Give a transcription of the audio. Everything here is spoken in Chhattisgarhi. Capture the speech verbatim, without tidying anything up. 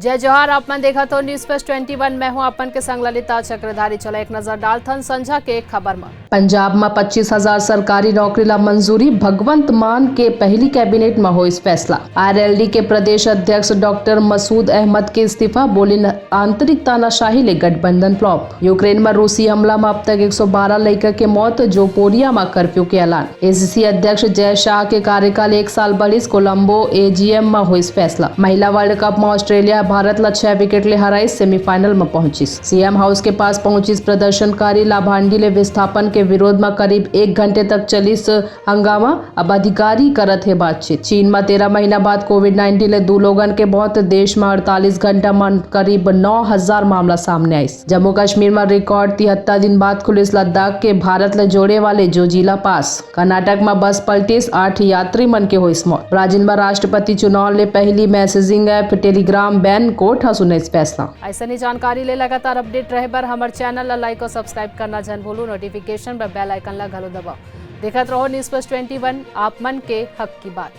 जय जोहार, आप मन देखत हो News Flash twenty one, मैं हूं आप मन के संग ललिता चक्रधारी। चला एक नजर डालथन संझा के खबर म। पंजाब म पच्चीस हजार सरकारी नौकरी ला मंजूरी, भगवंत मान के पहली कैबिनेट म होइस फैसला। आरएलडी के प्रदेश अध्यक्ष डॉक्टर मसूद अहमद के इस्तीफा, बोलिन आंतरिक तानाशाही ले गठबंधन फ्लॉप। यूक्रेन म रूसी हमला म अब तक एक सौ बारह लइका के मौत, जोपोरिया म कर्फ्यू के ऐलान। एसीसी अध्यक्ष जय शाह के कार्यकाल एक साल बढ़िस, कोलंबो एजीएम म होइस फैसला। महिला वर्ल्ड कप म ऑस्ट्रेलिया भारत ला छह विकेट ले हराइस, सेमीफाइनल म पहुंचिस। सीएम हाउस के पास पहुंचिस प्रदर्शनकारी, लाभांडी ले विस्थापन के विरोध म करीब एक घंटे तक चलिस हंगामा, अब अधिकारी करत हे बातचीत। चीन म तेरह महीना बाद कोविड नाइनटीन ले दू लोगन के मौत, देश म अड़तालीस घंटा म करीब नौ हजार मामला सामने आइस। जम्मू कश्मीर म रिकॉर्ड तिहत्तर दिन बाद खुलिस लद्दाख के भारत ले जोड़े वाले जोजिला पास। कर्नाटक म बस पलटिस, आठ यात्री मन के होइस मौत। ब्राजील म राष्ट्रपति चुनाव ले पहली messaging app Telegram ban, court ह सुनइस फैसला। अइसने जानकारी ले लगातार अपडेट रहे बर हमर चैनल ला लाइक और सब्सक्राइब करना झन भूलू, नोटिफिकेशन बर बेल आइकन ला घलो दबाओ। देखत रहो News Flash twenty one, आप मन के हक की बात।